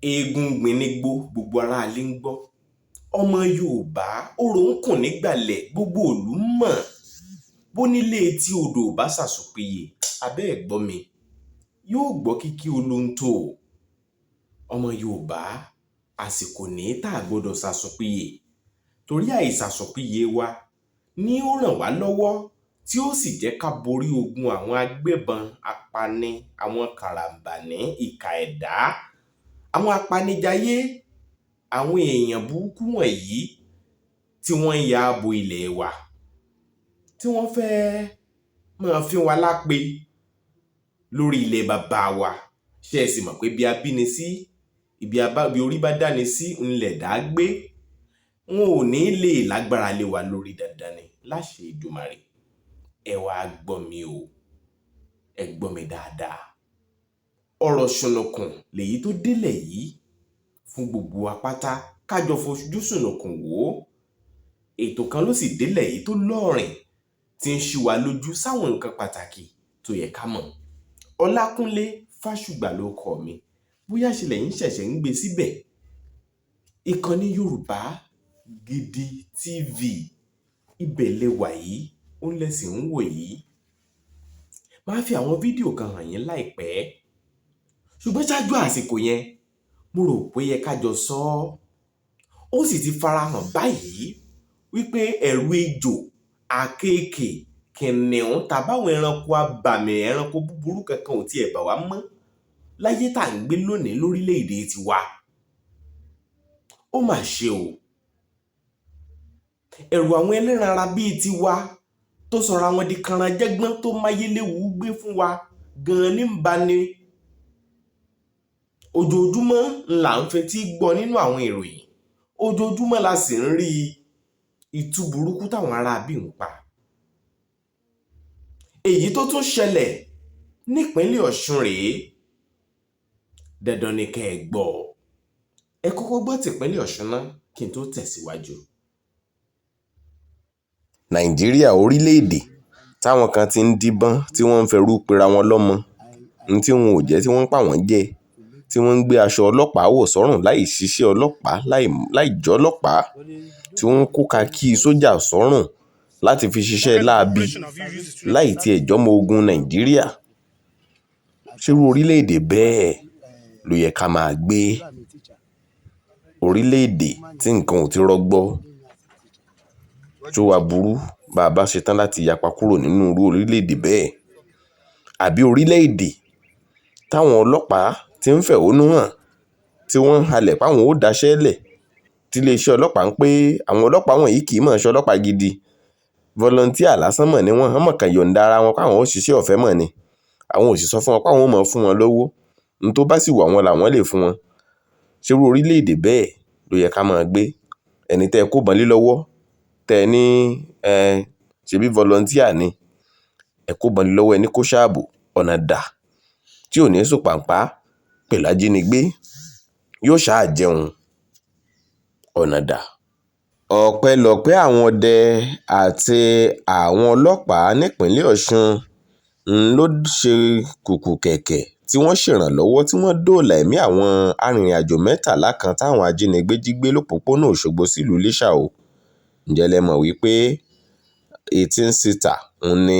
Eégún ń gbin nígbó, gbogbo aráalé ń gbọ́. Ọmọ Yorùbá, orò ń kùn nígbàlẹ̀, gbogbo ìlú mọ̀. Bónílé etí odò ò bá sàsùnpiyè, abẹ́ ẹ̀ gbọ́ mi, yóò gbọ́ kíkí olóńtó. Ọmọ Yorùbá, àsìkò ní tá a gbọ́dọ̀ sàsùnpiyè, torí àìsàsùnpiyè wa ní ó ràn wá lọ́wọ́ tí ó sì jẹ́ ká borí ogun àwọn agbébọn apani, àwọn kàràǹbàní, ìkà ẹ̀dá, àwọn apanijayé, àwọn èèyàn burúkú wọ̀nyí tí wọ́n ń ya bo ilẹ̀ wa, tí wọ́n fẹ́ẹ́ máa fín wa lápè lórí ilẹ̀ bàbá wa. Ṣé ẹ sì mọ̀ pé bí a bí ni sí, ibi orí bá dáni sí, ńlẹ̀dá gbé. Wọn ò ní lè lágbára lé wa lórí dandan ni láṣẹ Èdùmàrè. Ẹ wá gbọ́ mi o, ẹ gbọ́ mi dáadáa. Ọ̀rọ̀ ṣùnùkùn lèyí tó délẹ̀ yìí fún gbogbo wa pátá, ká jọ fojú ṣùnùkùn wò ó. Ètò kan ló sì délẹ̀ yìí tó lóòrìn, tí ń ṣí wa lójú sáwọn nǹkan pàtàkì tó yẹ ká mọ̀. Ọlákúnlé Fásùgbà ló kọ mi. Bóyá ṣe lẹ̀yin ṣẹ̀ṣẹ̀ ń gbé síbẹ̀. Ìkànnì Yorùbá Gidi TV, ibẹ̀ lẹ wà yìí, ó ń lẹ sì ń wò yìí. Màá fi àwọn fídíò kan hàn yín láìpẹ́. Ṣùgbọ́n ṣáájú àsìkò yẹn, mo rò pé yẹ ká jọ sọ ọ́. Ó sì ti farahàn báyìí wípé ẹ̀rù ejò, àkéékè, kìnnìún tàbáwọn ẹranko abàmì, ẹranko búburú kankan ò tiẹ̀ bà wá mọ́ láyé tá à ń gbé lónìí lórílẹ̀-èdè tiwa. Ó mà ṣe o. Ẹ̀rù àwọn ẹlẹ́ran ara bíi tiwa tó sọra wọn di kanranjẹ́gbọ́n tó máyéléwu gbé fún wa gan-an ní ń bani. Ojoojúmọ́ là ń fetí gbọ́ nínú àwọn ìròyìn. Ojoojúmọ́ la sì ń rí itú burúkú táwọn ará bí ń pa. Èyí tó tún ṣẹlẹ̀ nípínlẹ̀ Ọ̀ṣun rèé. Dandan ni kẹ́ ẹ gbọ́. Ẹ kọ́kọ́ gbọ́ tìpínlẹ̀ Ọ̀ṣun ná kí n tó tẹ̀síwájú. Nàìjíríà, orílẹ̀-èdè táwọn kan ti ń díbọ́n tí wọ́n ń fẹ́rù pera wọn lọ́mọ ní tí wọn ò jẹ́, tí wọ́n ń pa wọ́n jẹ, tí wọ́n ń gbé aṣọ ọlọ́pàá wọ̀ sọ́rùn láì ṣiṣẹ́ ọlọ́pàá, láì jọ́ ọlọ́pàá, tí wọ́n ń kó kakí sójà sọ́rùn láti fi ṣiṣẹ́ láabi láì tiẹ̀ jọ́mọ ogun Nàìjíríà. Ṣerú orílẹ̀-èdè bẹ́ẹ̀ ló yẹ ká máa gbé? Orílẹ̀-èdè tí nǹkan ò ti rọgbọ, tó wá burú bá a bá ṣetán láti yapa kúrò nínú irú orílẹ̀-èdè bẹ́ẹ̀? Àbí orílẹ̀-èdè táwọn ọlọ́pàá ti ń fẹ̀hónú hàn, tí wọ́n ń halẹ̀ páwọn ó daṣẹ́ lẹ̀, tí iléeṣẹ́ ọlọ́pàá ń pé àwọn ọlọ́pàá wọ̀nyí kì í mọ̀ ṣe ọlọ́pàá gidi, volunteer lásán mọ̀ ni wọ́n, wọ́n mọ̀ kàn yọ̀ǹda ara wọn páwọn ó ṣiṣẹ́ ọ̀fẹ́ mọ̀ ni, àwọn ò sì sọ fún wọn páwọn ó mọ̀ fún wọn lówó, n tó bá sì wù àwọn làwọn lè fún wọn. Ṣerú orílẹ̀-èdè bẹ́ẹ̀ ló yẹ ká máa gbé? Ẹni tẹ́ ẹ kó ìbọn lé lọ́wọ́, tẹ́ ẹ ní ẹ ṣebí volunteer ni, ẹ kó ìbọn lé lọ́wọ́, ẹ ní kó ṣáàbò, ọ̀nà dà tí ò ní sùn pàǹpá pẹ̀lú ajínigbé, yóò ṣáà jẹun, ọ̀nà dà. Ọpẹ́lọpẹ́ àwọn ọdẹ àti àwọn ọlọ́pàá nípínlẹ̀ Ọ̀ṣun ń lọ ṣe kùkù kẹ̀kẹ́ tí wọ́n ṣèrànlọ́wọ́ tí wọ́n dóòlà ẹ̀mí àwọn arìnrìn-àjò 13 kan táwọn ajínigbé jí gbé lọ́pọ̀pọ̀nà Ọ̀ṣọ́gbó sílùú Iléṣà o. Ǹjẹ́ lẹ mọ̀ wípé 18-seater ń ní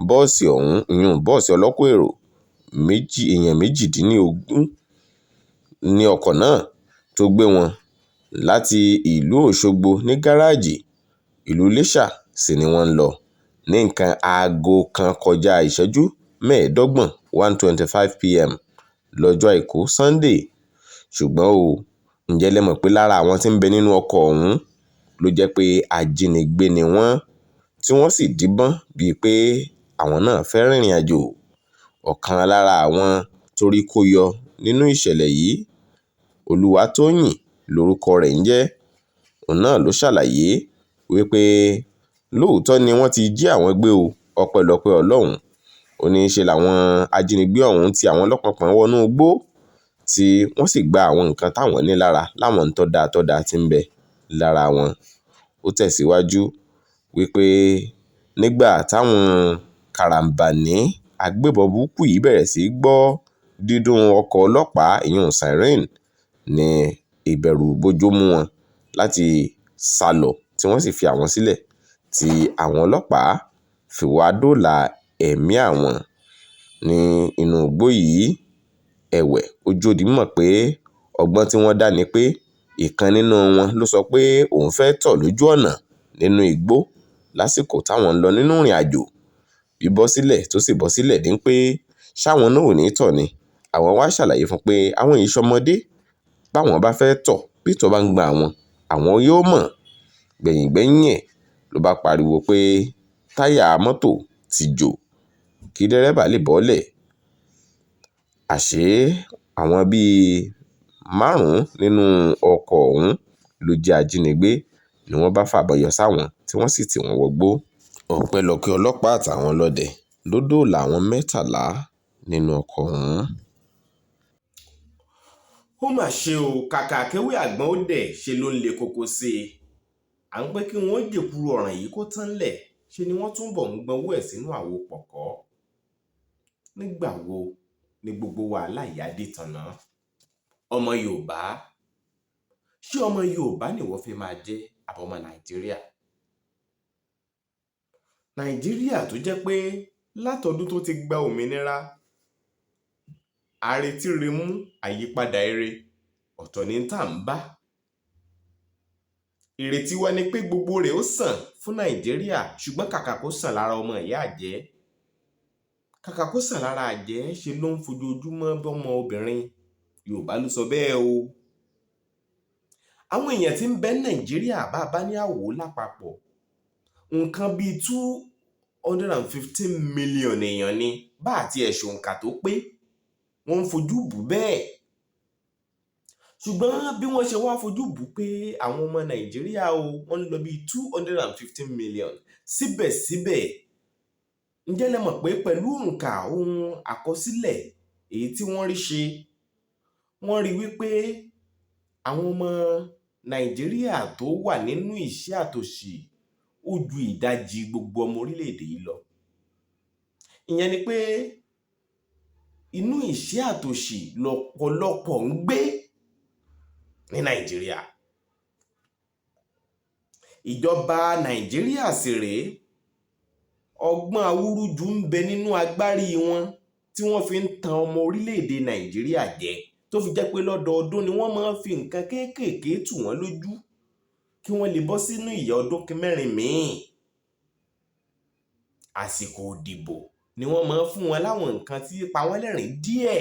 bọ́ọ̀sì ọ̀hún, ìyún bọ́ọ̀sì ọlọ́kọ̀ èrò méjì, èèyàn 18 ní ọkọ̀ náà tó gbé wọn láti ìlú Òṣogbo ní gáràjì ìlú Iléṣà sì ni wọ́n ń lọ ní nǹkan aago kan kọjá ìṣẹ́jú 25, 1:25 p.m. lọ́jọ́ àìkú Sunday. Ṣùgbọ́n o, ǹjẹ́ lẹ mọ̀ pé lára àwọn tí ń bẹ nínú ọkọ̀ ọ̀hún ló jẹ́ pé ajínigbé ni wọ́n, tí wọ́n sì díbọ́n bíi pé àwọn náà fẹ́ rìnrìn àjò. Ọ̀kan lára àwọn tó rí kó yọ nínú ìṣẹ̀lẹ̀ yìí, Olúwatóyìn lorúkọ rẹ̀ ń jẹ́, òun náà ló ṣàlàyé wípé lóòótọ́ ni wọ́n ti jí àwọn gbé o, ọpẹ́lọpẹ́ Ọlọ́run. Ó ní í ṣe làwọn ajínigbé ọ̀hún tí àwọn lọ́pọ̀pọ̀n wọnú igbó tí wọ́n sì gba àwọn nǹkan táwọn ní lára láwọn ń tọ́ da tí ń bẹ lára wọn. Ó tẹ̀síwájú wípé nígbà táwọn karambání agbébọn burúkú yìí bẹ̀rẹ̀ sí í gbọ́ dídún ọkọ̀ ọlọ́pàá, ìyún siren, Ní ìbẹ̀rù bojo mú wọn láti sá lọ, tí wọ́n sì fi àwọn sílẹ̀, tí àwọn ọlọ́pàá fi wá dóòlà ẹ̀mí àwọn ní inú igbó yìí. Ẹ̀wẹ̀, ó jó di mímọ̀ pé ọgbọ́n tí wọ́n dá ni pé ìkan nínú wọn ló sọ pé òun fẹ́ tọ̀ lójú ọ̀nà nínú igbó lásìkò táwọn ń lọ nínú ìrìn àjò. Bíbọ́ sílẹ̀ tó sì bọ́ sílẹ̀ ní pé ṣáwọn náà ò ní tọ̀ ni. Àwọn wá ṣàlàyé fún pé àwọn yìí ṣọmọdé, báwọn bá fẹ́ tọ̀, bí ìtọ̀ bá ń gbọn àwọn, àwọn yóò mọ̀. Gbẹ̀yìngbẹ́yín ẹ̀ ló bá pariwo pé táyà mọ́tò ti jò kí dẹ́rẹ́bà lè bọ́lẹ̀. Àṣé àwọn bíi márùn-ún nínú ọkọ̀ ọ̀hún ló jẹ́ ajínigbé ni wọ́n bá fàbọn yọ sáwọn tí wọ́n sì tì wọ́n wọgbó. Ọpẹ́lọpẹ́ ọlọ́pàá àtàwọn ọlọ́dẹ ló dóòlà àwọn 13 nínú ọkọ̀ ọ̀hún. Ó mà ṣe o, kàkà kéwé àgbọn ó dẹ̀ ṣe ló ń le koko sí i. À ń pẹ́ kí wọ́n jèkúrú ọ̀ràn yìí kó tán lẹ̀, ṣe ni wọ́n túbọ̀ ń gbọ́nwọ́ ẹ̀ sínú àwo pọ̀kọ́. Nígbà wo ni gbogbo wàhálà yìí á dé tán ná? Ọmọ Yorùbá, ṣé ọmọ Yorùbá nìwọ fẹ́ máa jẹ́ àbọ̀mọ Nàìjíríà? Nàìjíríà tó jẹ́ pé látọdún tó ti gba òmìnira, àrètí remú àyípadà ire, ọ̀tọ̀ ní tá ń bá. Ìrètí wa ni pé gbogbo rẹ̀ ó sàn fún Nàìjíríà, ṣùgbọ́n kàkà kó sàn lára ọmọ ìyá àjẹ́. Kàkà kó sàn lára àjẹ́, ṣe ló ń fojoojúmọ́ bọ́mọ obìnrin. Yorùbá ló sọ bẹ́ẹ̀ o. Àwọn èèyàn tí ń bẹ Nàìjíríà bá bá ní àwò lápapọ̀, nǹkan bíi 215 million èèyàn ni, bá àti ẹ̀ṣọ́ òǹkà tó pé, wọ́n ń fojú bù bẹ́ẹ̀. Ṣùgbọ́n bí wọ́n ṣe wá fojú bù pé àwọn ọmọ Nàìjíríà o, wọ́n ń lọ bíi 215 million. Síbẹ̀síbẹ̀, ǹjẹ́ lẹ mọ̀ pé pẹ̀lú òǹkà ohun àkọsílẹ̀ èyí tí wọ́n rí ṣe, wọ́n rí wípé àwọn ọmọ Nàìjíríà tó wà nínú ìṣẹ́ àtòṣì ó ju ìdajì gbogbo ọmọ orílẹ̀-èdè yìí lọ. Ìyẹn ni pé inú ìṣẹ́ àtòṣì lọ́pọ̀lọpọ̀ ń gbé ní Nàìjíríà. Ìjọba Nàìjíríà sì rèé, ọgbọ́n awúrúju ń bẹ nínú agbárí wọn tí wọ́n fi ń tan ọmọ orílẹ̀-èdè Nàìjíríà jẹ, tó fi jẹ́ pé lọ́dọọdún ni wọ́n máa ń fi nǹkan kéékèèké tù wọ́n lójú kí wọ́n lè bọ́ sínú ìyà ọdún mẹ́rin míì. Àsìkò òdìbò ni wọ́n máa ń fún wọn láwọn nǹkan tí pa wọ́n lẹ́rìn díẹ̀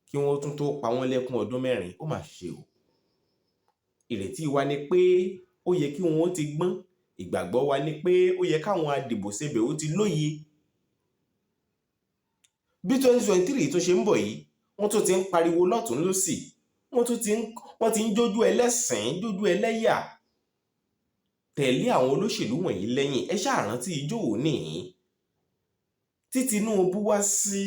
kí wọ́n tún tó pa wọ́n lẹ́kún ọdún mẹ́rin. Ó mà ṣe o. Ìrètí wa ni pé ó yẹ kí wọ́n ó ti gbọ́n. Ìgbàgbọ́ wa ni pé ó yẹ káwọn adìbòsebẹ̀ ó ti lóye. Bí 2023 tó ṣe ń bọ̀ yìí, wọ́n tún ti ń pariwo lọ́tùn lósì, wọ́n tún ti ń wọ́n ti ń jójú ẹlẹ́sìn, jójú ẹlẹ́yà tẹ̀lé àwọn olóṣèlú wọ̀nyí lẹ́yìn. Ẹ ṣáà rántí ijó òní tí Tinubu wá sí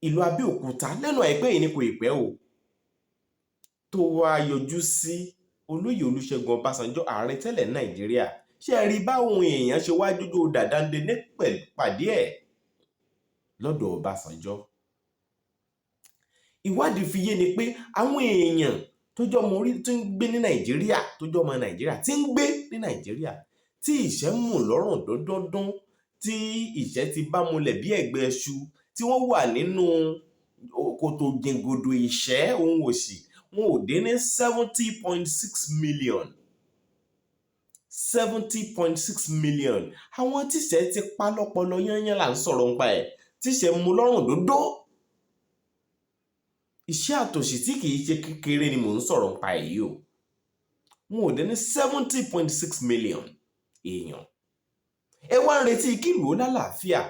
ìlú Abẹ́òkúta lẹ́nu àìpẹ́ yìí ni, kò ì pẹ́ o, tó wá yọjú sí olóyè Olúṣẹ́gun Ọbásanjọ́, ààrẹ tẹ́lẹ̀ Nàìjíríà. Ṣé ẹ rí báwọn èèyàn ṣe wá jójó dàdáńdé ní pàdé ẹ̀ lọ́dọ̀ Ọbásanjọ́? Ìwádìí fi yé ni pé àwọn èèyàn tó jọmọ orí tó ń gbé ní Nàìjíríà, tó jọmọ Nàìjíríà tí ń gbé ní Nàìjíríà, tí ìṣẹ́ mú lọ́rùn dúndúndún, tí ìṣẹ́ ti bá mulẹ̀ bí ẹ̀gbẹ́ ẹṣu, tí wọ́n wà nínú kòtò jìngòdò ìṣẹ́ ohun òṣì, wọn ò dín ní 70.6 million. 70.6 million. Àwọn tíṣẹ́ ti pa lọ́pọlọ yányán là ń sọ̀rọ̀ nípa ẹ̀, tíṣẹ́ mú lọ́rùn dúndún. Iṣẹ́ àtòṣì tí kìí ṣe kékeré ni mò ń sọ̀rọ̀ nípa ẹ̀ yìí o. Wọn ò dín ní 70.6 million èèyàn. Ẹ wá ń retí kí ìlú ó lálàáfíà.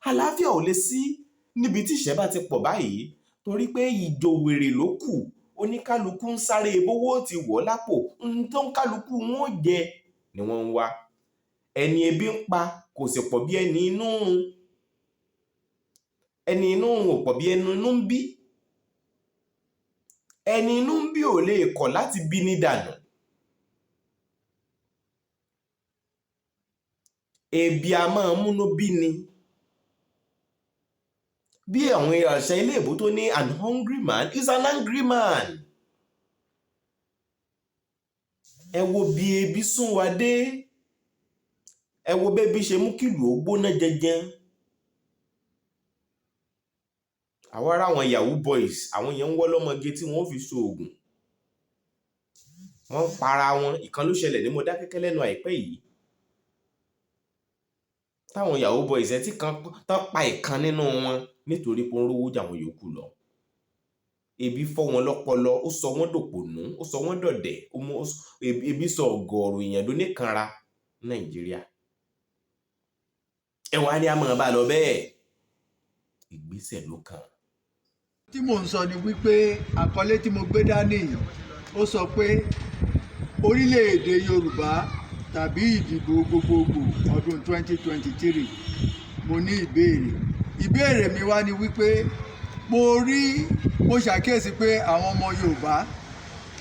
Àlàáfíà ò lè sí níbi tí ìṣẹ́ bá ti pọ̀ báyìí, torí pé ìjòwèrè ló kù. Oníkálukú ń sáré bówó ti wọ̀ lápò, ohun tó ń kálukú wọn ó jẹ ni wọ́n ń wá. Ẹni ebi ń pa kò sì pọ̀ bí ẹni inú ń run. Ẹni inú ń run ò pọ̀ bí ẹni inú ń bí. Ẹni inú ń bí ò lè kọ̀ láti bí ní dànù. Ebi a máa múnú bí ni. Bí àwọn àṣà ilé ìbò tó ní, "An hungry man is an angry man." Ẹ wo bí ebi sún wa dé, ẹ wo bẹ́bí ṣe mú kílù ó gbóná jẹjẹn. Àwa ará àwọn yahoo boys, àwọn yẹn ń wọ́ lọ́mọge tí wọ́n fi ṣoògùn, wọ́n ń para wọn. Ìkan ló ṣẹlẹ̀ ní Mọdákẹ́kẹ́ lẹ́nu àìpẹ́ yìí, táwọn yahoo boys ẹ tí kan tán pa ìkan nínú wọn nítorí pé ó ń rówó jà wọn yòókù lọ. Ebi fọ́ wọn lọ́pọlọ, ó sọ wọ́n dòpònú, ó sọ wọ́n dọ̀dẹ̀, ebi sọ ọ̀gọ̀ọ̀rọ̀ èèyàn lóníkanra Nàìjíríà. Ẹ wá ní a máa bá lọ bẹ́ẹ̀, ìgbésẹ̀ ló kàn. Tí mò ń sọ ni wípé àkọlé tí mo gbé dání yìí, ó sọ pé orílẹ̀-èdè Yorùbá tàbí ìdìbò gbogbogbò ọdún 2023. Mo ní ìbéèrè. Ìbéèrè mi wá ni wípé mo ṣàkíyèsí pé àwọn ọmọ Yorùbá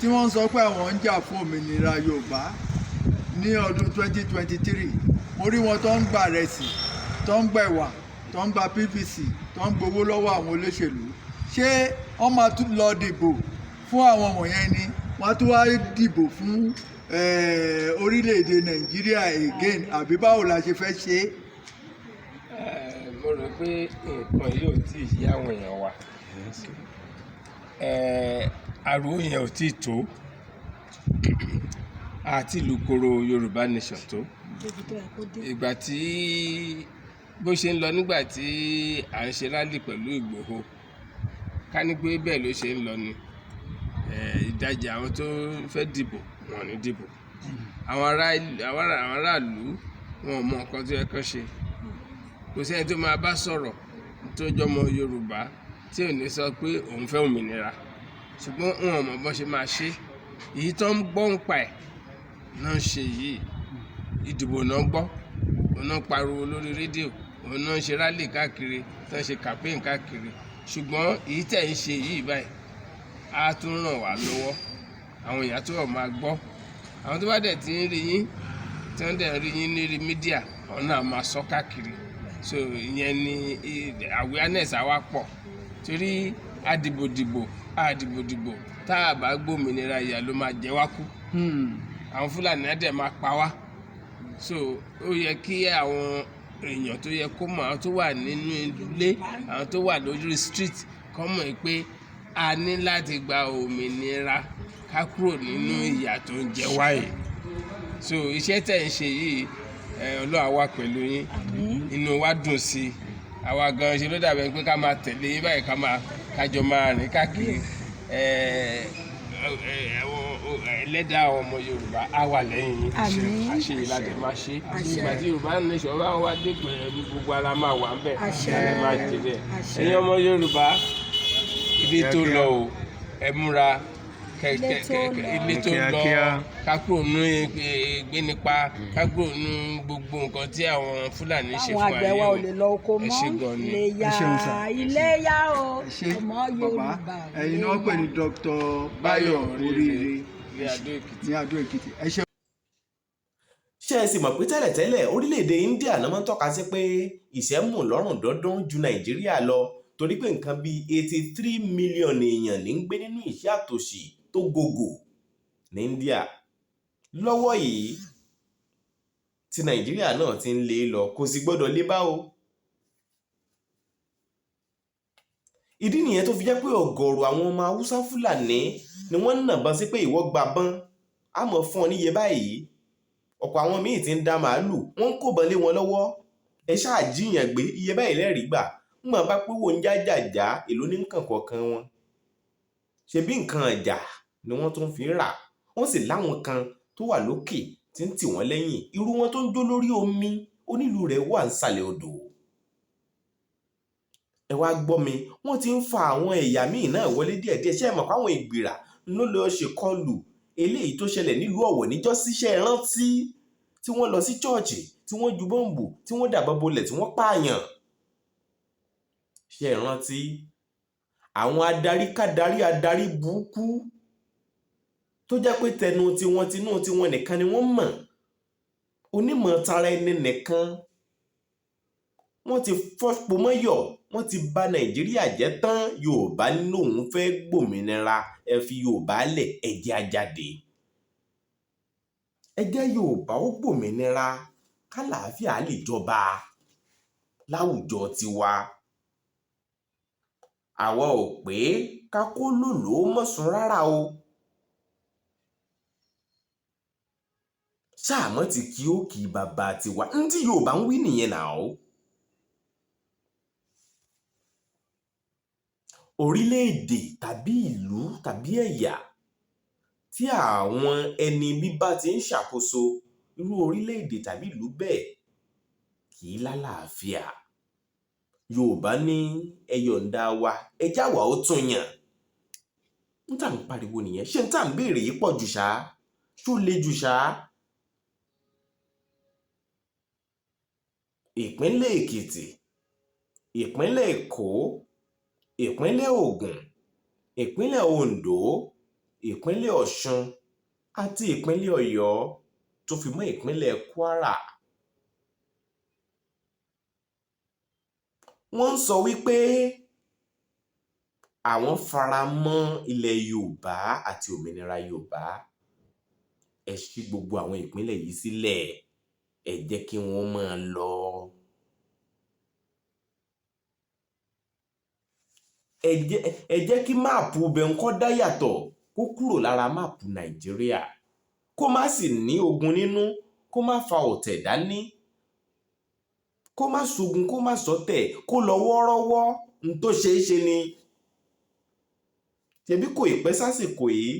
tí wọ́n ń sọ pé àwọn ń jà fún òmìnira Yorùbá ní ọdún 2023, mo rí wọn tó ń gba rẹsì, tó ń gba ẹ̀wà, tó ń gba PVC, tó ń gbowó lọ́wọ́ àwọn olóṣèlú. Ṣé wọ́n máa tún lọ dìbò fún àwọn wọ̀nyẹn ni wọ́n á tún wá dìbò fún orílẹ̀-èdè Nàìjíríà again, àbí báwo la ṣe fẹ́ ṣe é? Mo rò pé nǹkan yìí ò tí ì yé àwọn èèyàn wa. Ariwo yẹn ò tí ì tó àti ìlúkoro Yorùbá Nation tó ìgbà tí bó ṣe ń lọ nígbà tí à ń ṣe rally pẹ̀lú Ìgbòho. Ká ní pé bẹ́ẹ̀ ló ṣe ń lọ ni, ìdajì àwọn tó fẹ́ dìbò wọn ò ní dìbò. Àwọn aráàlú wọn ò mọ nǹkan tó yẹ kán ṣe. Kò sẹ́ni tó máa bá sọ̀rọ̀ tó jọmọ Yorùbá tí ò ní sọ pé òun fẹ́ òmìnira, ṣùgbọ́n wọn ò mọ bọ́n ṣe máa ṣe. Èyí tó ń gbọ́ ń pa ẹ̀ náà ń ṣe yìí, ìdìbò náà ń gbọ́, òun náà ń pariwo lórí rédíò, òun náà ń ṣe rally káàkiri, tó ń ṣe campaign káàkiri. Ṣùgbọ́n èyí tẹ̀ ń ṣe yìí báyìí á tún ràn wá lọ́wọ́, àwọn èèyàn tó máa gbọ́. Àwọn tó bá dẹ̀ ti ń rí yín, tí wọ́n dẹ̀ ń rí yín lérí mídíà, àwọn náà máa sọ káàkiri. So ìyẹn ni awareness àwa pọ̀, torí àdìbòdìbò àdìbòdìbò tá a bá gbòmìnira, ìyà ló máa jẹ wá kú. Àwọn Fúlàní á dẹ̀ máa pa wá. So ó yẹ kí àwọn èèyàn tó yẹ kó mọ̀, àwọn tó wà nínú ilé, àwọn tó wà lórí street, kọ́ mọ̀ pé a ní láti gba òmìnira ká kúrò nínú ìyà tó ń jẹ wá yìí. So iṣẹ́ tẹ̀ ń ṣe yìí, Ọlọ́run á wà pẹ̀lú yín. Inú wa dùn sí i. Àwa gan ṣe ló dàbẹ̀ pé ká máa tẹ̀lé yín báyìí, ká máa kájọ máa rìn káàkiri. Ẹlẹ́dàá àwọn ọmọ Yorùbá á wà lẹ́yìn yín. Àṣẹ ìlàdẹ̀ máa ṣe. Ìgbà tí Yorùbá Nation bá wá dé pẹ̀lú gbogbo ara máa wà ń bẹ̀, ẹ máa jèrè. Ẹ̀yin ọmọ Yorùbá, ilé tó lọ o, ẹ múra ilé tó lọ, ká kúrò nínú ìgbénipa, ká kúrò nínú gbogbo nǹkan tí àwọn Fúlàní ṣe fún Àwọn àgbẹ̀ wa ayé ò o. lè lọ oko Ẹ mọ́. ṣé gan ni. Iléyá, Ẹ ṣeun sir. iléyá o, Ẹ ṣé ọmọ bàbá. Yorùbá. Ẹ̀yin ni wọ́n pè ní Dr. Báyọ̀ Oríire ní Adó Èkìtì. Ní Adó Èkìtì. Ẹ ṣé. Ṣé ẹ sì mọ̀ pé tẹ́lẹ̀tẹ́lẹ̀, orílẹ̀-èdè India náà máa ń tọ́ka sí pé ìṣẹ́ mú lọ́rùn dọ́dún ju Nàìjíríà lọ, torí pé nǹkan bíi 83 million èèyàn ní ń gbé nínú ìṣẹ́ àtòṣì tó gògò ní India. Lọ́wọ́ yìí tí Nàìjíríà náà ti ń lé lọ, kò sì gbọ́dọ̀ lé bá o. Ìdí nìyẹn tó fi jẹ́ pé ọ̀gọ̀ọ̀rọ̀ àwọn ọmọ Haúsá Fúlàní ni wọ́n ń nàbọn sí pé ìwọ gbàbọn, á mọ̀ fún ọ níye báyìí. Ọ̀pọ̀ àwọn míì ti ń da màálù, wọ́n ń kóbọn lé wọn lọ́wọ́. Ẹ ṣáà jíyàn gbé, iye báyìí lẹ́rìí gbà. Ńgbọ̀n bá pé wò ń jájàjá, èló ní nǹkan kọ̀ọ̀kan wọn. Ṣebí nǹkan ọjà ni wọ́n tún fi ń rà. Wọ́n sì láwọn kan tó wà lókè tí ń tì wọ́n lẹ́yìn. Irú wọn tó ń jó lórí omi, onílù rẹ̀ wà nísàlẹ̀ odò. Ẹ wá gbọ́ mi, wọ́n ti ń fa àwọn ẹ̀yà míì náà wọlé díẹ̀díẹ̀. Ṣé ẹ mọ̀ páwọn Ìgbìrà ló lọ ṣèkọlù eléyìí tó ṣẹlẹ̀ nílùú Ọ̀wọ̀ níjọ́sí? Ṣé ẹ rántí tí wọ́n lọ sí chọ́ọ̀chì, tí wọ́n ju bọ́ǹbù, tí wọ́n dàbọn bolẹ̀, tí wọ́n pààyàn? Ṣé ẹ rántí àwọn adarí kádarí, adarí burúkú tó jẹ́ pé tẹnu tiwọn, tinú tiwọn nìkan ni wọ́n mọ̀, onímọ̀ tara ẹni nìkan? Wọ́n ti fọ́pọ̀ mọ́yọ̀. Wọ́n ti bà Nàìjíríà jẹ́ tán. Yorùbá lòun fẹ́ gbòmìnira. Ẹ fi Yorùbá lẹ̀, ẹ jẹ́ á jáde, ẹ jẹ́ Yorùbá ó gbòmìnira kálàáfíà lè jọba láwùjọ tiwa. Àwa ò pé ká kó lòlò mọ́sùn rárá o. Ṣáàmọ́ ti kí ó kì í bàbá tiwa ń tí Yorùbá ń wí nìyẹn náà o. Orílẹ̀-èdè tàbí ìlú tàbí ẹ̀yà tí àwọn ẹni bíbá ti ń ṣàkóso irú orílẹ̀-èdè tàbí ìlú bẹ́ẹ̀ kì í lálàáfíà. Yorùbá ní ẹ yọ̀ǹda wa, ẹ jáwàá ó tún yàn. N tà ń pariwo nìyẹn. Ṣé n tà ń béèrè yìí pọ̀ jù ṣá? Ṣó le jù ṣá? Ìpínlẹ̀ Èkìtì, ìpínlẹ̀ Èkó, ìpínlẹ̀ Ògùn, ìpínlẹ̀ Oǹdó, ìpínlẹ̀ Ọ̀ṣun àti ìpínlẹ̀ Ọ̀yọ́ tó fi mọ́ ìpínlẹ̀ Kwara. Wọ́n ń sọ wípé àwọn fara mọ́ ilẹ̀ Yorùbá àti òmìnira Yorùbá. Ẹ ṣí gbogbo àwọn ìpínlẹ̀ yìí sílẹ̀, ẹ jẹ́ kí wọ́n máa lọ. Ẹ jẹ́ kí máàpù ibẹ̀ ń kọ́ dá yàtọ̀, kó kúrò lára máàpù Nàìjíríà, kó má sì ní ogun nínú, kó má fa ọ̀tẹ̀ dání, kó má ṣogun, kó má sọ̀tẹ̀, kó lọ wọ́ọ́rọ́wọ́. N tó ṣeé ṣe ni. Ṣebí kò ì pẹ́ sásìkò yìí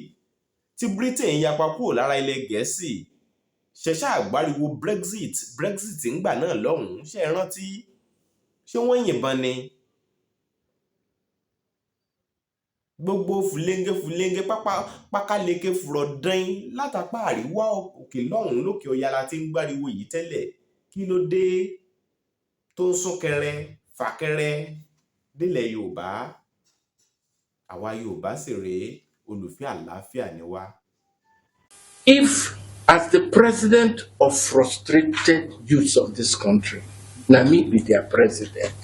tí Britain yapa kúrò lára ilẹ̀ Gẹ̀ẹ́sì. Ṣẹ̀ṣẹ̀ àgbáriwo Brexit, Brexit ńgbà náà lọ́hùn-ún, ṣé ẹ rántí? Ṣé wọ́n yìnbọn ni? Gbogbo fùlẹ́ńgẹ́ fùlẹ́ńgẹ́ pápá pákáleke fùrọ̀ dán látàpá àríwá òkè lọ́hùn-ún lókè ọya la ti ń gbáriwo yìí tẹ́lẹ̀. Kí ló dé tó ń súnkẹrẹ fàkẹrẹ délẹ̀ Yorùbá? Àwa Yorùbá sì rèé, olùfẹ́ àlàáfíà ni wá. If, as the president of frustrated youths of this country, na me be their president,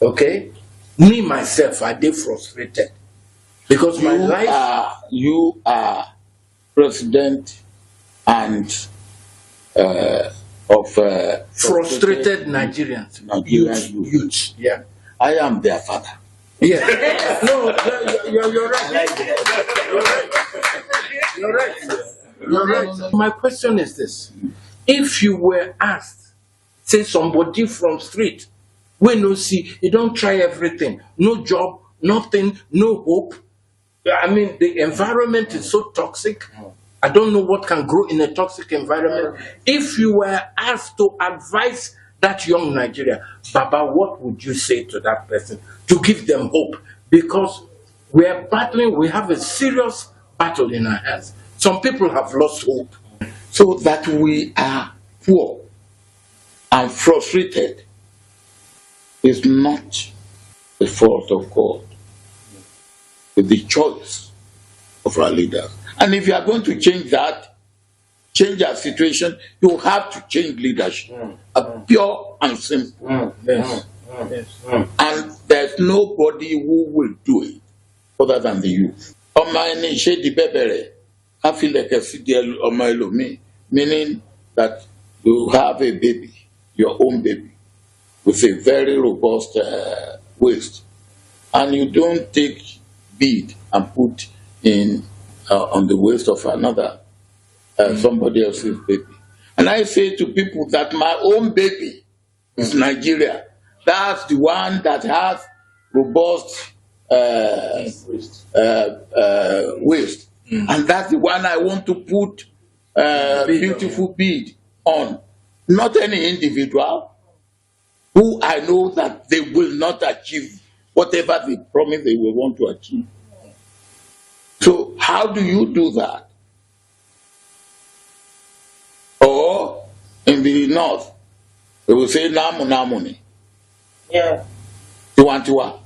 okay? Me, myself, I dey frustrated because my You life. You are president and of Frustrated Nigerians, Nigerian youths, youth. Youths, yeah. I am their father. Yeah. No, you're right. You're right. You're right. You're right. My question is this. If you were asked, say somebody from street, we no see, you don't try everything, no job, nothing, no hope. I mean, the environment is so toxic. I don't know what can grow in a toxic environment. If you were asked to advise that young Nigeria, Baba, what would you say to that person to give them hope? Because we are battling, we have a serious battle in our hands. Some people have lost hope. So that we are poor and frustrated is not the fault of God. It's the choice of our leaders. And if you are going to change that, change our situation, you have to change leadership. Pure and simple. And there's nobody who will do it other than the youth. Ọmọ ẹni ṣe di bẹ̀bẹ̀rẹ̀ ká filẹ̀kẹ̀ sí di ọmọ ẹlòmíì, meaning that you have a baby, your own baby, with a very robust waist, and you don't take bead and put in on the waist of another, somebody else's baby. And I say to people that my own baby is Nigeria. That's the one that has robust waist. And that's the one I want to put beautiful bead on. Not any individual who I know that they will not achieve whatever they promise they will want to achieve. So how do you do that? Or in the north, they will say namu namuni. Tiwantiwa.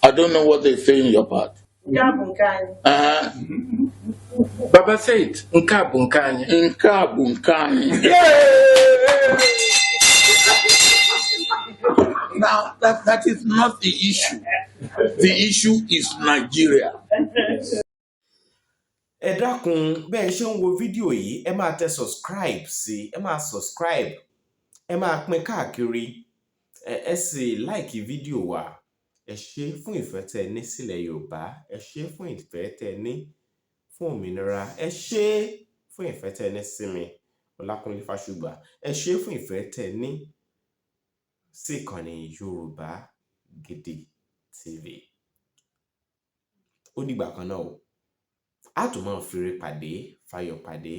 I don't know what they say in your part. Nke a bụ nke anyị. Baba, say it. Nke a bụ nke anyị. Nke a bụ nke anyị. Now, that is not the issue. The issue is Nigeria. Ẹ dákun, bẹ́ẹ̀ ṣe ń wo fídíò yìí, ẹ máa tẹ subscribe sí, ẹ máa subscribe, ẹ máa pín káàkiri, ẹ sì like fídíò wa. Ẹ ṣé fún ìfẹ́ tẹ́ ẹ ní sílẹ̀ Yorùbá. Ẹ ṣé fún ìfẹ́ tẹ́ ẹ ní fún òmìnira. Ẹ ṣé fún ìfẹ́ tẹ́ ẹ ní sí mi, Ọlákúnlé Fásùgbà. Ẹ ṣé fún ìfẹ́ tẹ́ ẹ ní sí ìkànnì Yorùbá Gidi TV. Ó dìgbà kan náà o, a tún máa fire pàdé, fayọ̀ pàdé.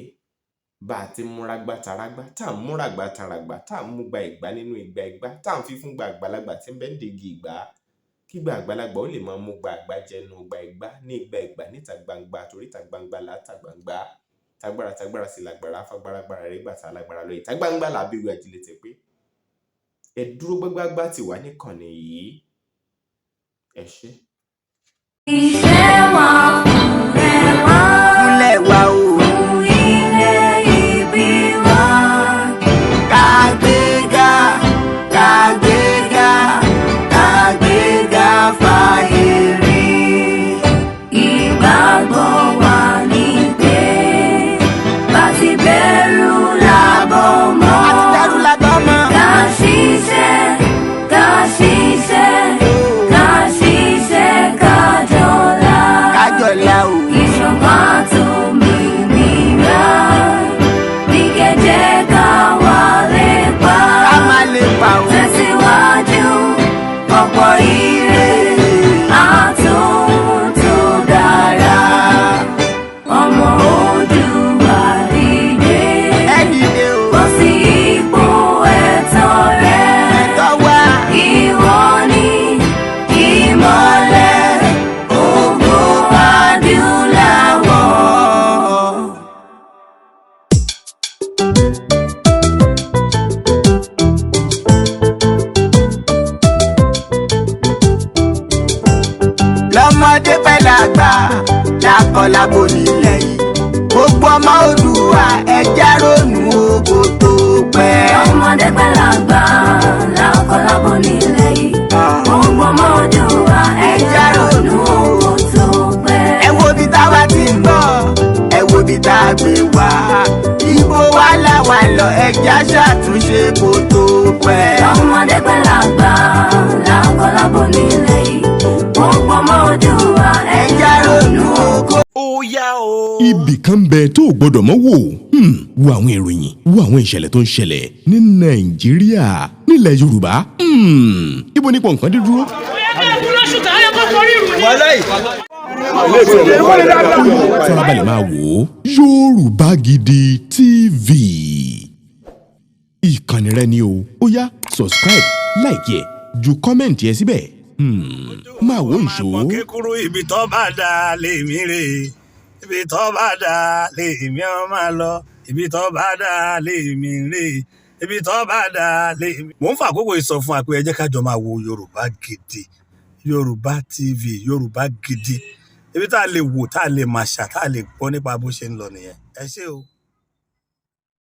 Bá a ti ń múragbá tarágbá, tá à ń múragbá taragbá, tá à ń múgba ìgbá nínú ìgbà ìgbá, tá à ń fífún gba àgbàlagbà tí ń bẹ ń dègi ìgbà, kígbà àgbàlagbà ó lè máa mú gba àgbà jẹnu gba ìgbà ní ìgbà ìgbà níta gbangba, torí ìta gbangba là á ta gbangba, tagbára tagbára sì lágbára fagbára rẹ̀ gbà tá lágbára lọ, ìta gbangba là á bí wí ajílẹ̀ tẹ̀ pé ẹ dúró gbágbágbá tì wá níkànnì yìí. Ẹ ṣé. Iṣẹ́ wa fúnlẹ̀ wá. Fúnlẹ̀ wa o. Fún ilé ìbí wa. Kàgbéga, kàgbéga, kàgbéga fàyè rí. Ìgbàgbọ́ wa ní pé bá ti bẹ̀rù làbọ̀ mọ́. Àti dẹ́rù làbọ̀ mọ́. Ká ṣiṣẹ́, ká ṣiṣẹ́, ká ṣiṣẹ́ ká jọlá. Kájọlá o. Ìṣọ̀kan àtòmìnira ní kẹjẹ ká wà lè pa. Ká má lè pa o. Tẹ̀síwájú ọ̀pọ̀ ire àtòhun tó dára. Ọmọ Oòduà dìde. Ẹ dìde o. Bọ́ sí ipò ẹ̀tọ́ rẹ. Ẹ̀tọ́ wa. Ìwọ ni ìmọ́lẹ̀ ògo adúláwọ̀. Lọ́mọdé pẹ̀lú àgbà, lákọlábo nílẹ̀ yìí, gbogbo ọmọ Oòduà, ẹ jẹ́ ronú owó tó pẹ́. Ọmọdé pẹ̀lú àgbà, lákọlábo nílẹ̀ yìí, gbogbo ọmọ Oòduà, ẹ jẹ́ ronú owó tó pẹ́. Ẹ wo ibi táwa ti ń bọ̀, ẹ wo ibi tá a gbé wá, ibo wa làwa lọ? Ẹ jẹ́ ṣàtúnṣe kó tó pẹ́. Ọmọdé pẹ̀lú àgbà, lákọlábo nílẹ̀ yìí, gbogbo ọmọ Oòduà, ẹ jẹ́ ronú owó. Ó yá o. Ibì kan bẹ tó o gbọdọ̀ mọ́ wò. Wo àwọn ìròyìn, wo àwọn ìṣẹ̀lẹ̀ tó ń ṣẹlẹ̀ ní Nàìjíríà, nílẹ̀ Yorùbá. Ibo nípò nǹkan dé dúró. Farabalẹ̀ máa wò ó, Yorùbá Gidi TV, ìkànnì rẹ ni o. Ó yá, subscribe, like ẹ̀, ju comment ẹ síbẹ̀. Máa wò ìṣó. Máa pọ̀ kékeré, ibi tó bá dà lèmi rè, ibi tó bá dà lèmi ọ máa lọ, ibi tó bá dà lèmi rè, ibi tó bá dà lèmi. Mò ń fa àkókò yìí sọ fún wa pé ẹ jẹ́ ká jọ máa wo Yorùbá Gidi, Yorùbá TV, Yorùbá Gidi, ibi tá a lè wò, tá a lè máa ṣà, tá a lè gbọ́ nípa bó ṣe ń lọ nìyẹn. Ẹ ṣé o.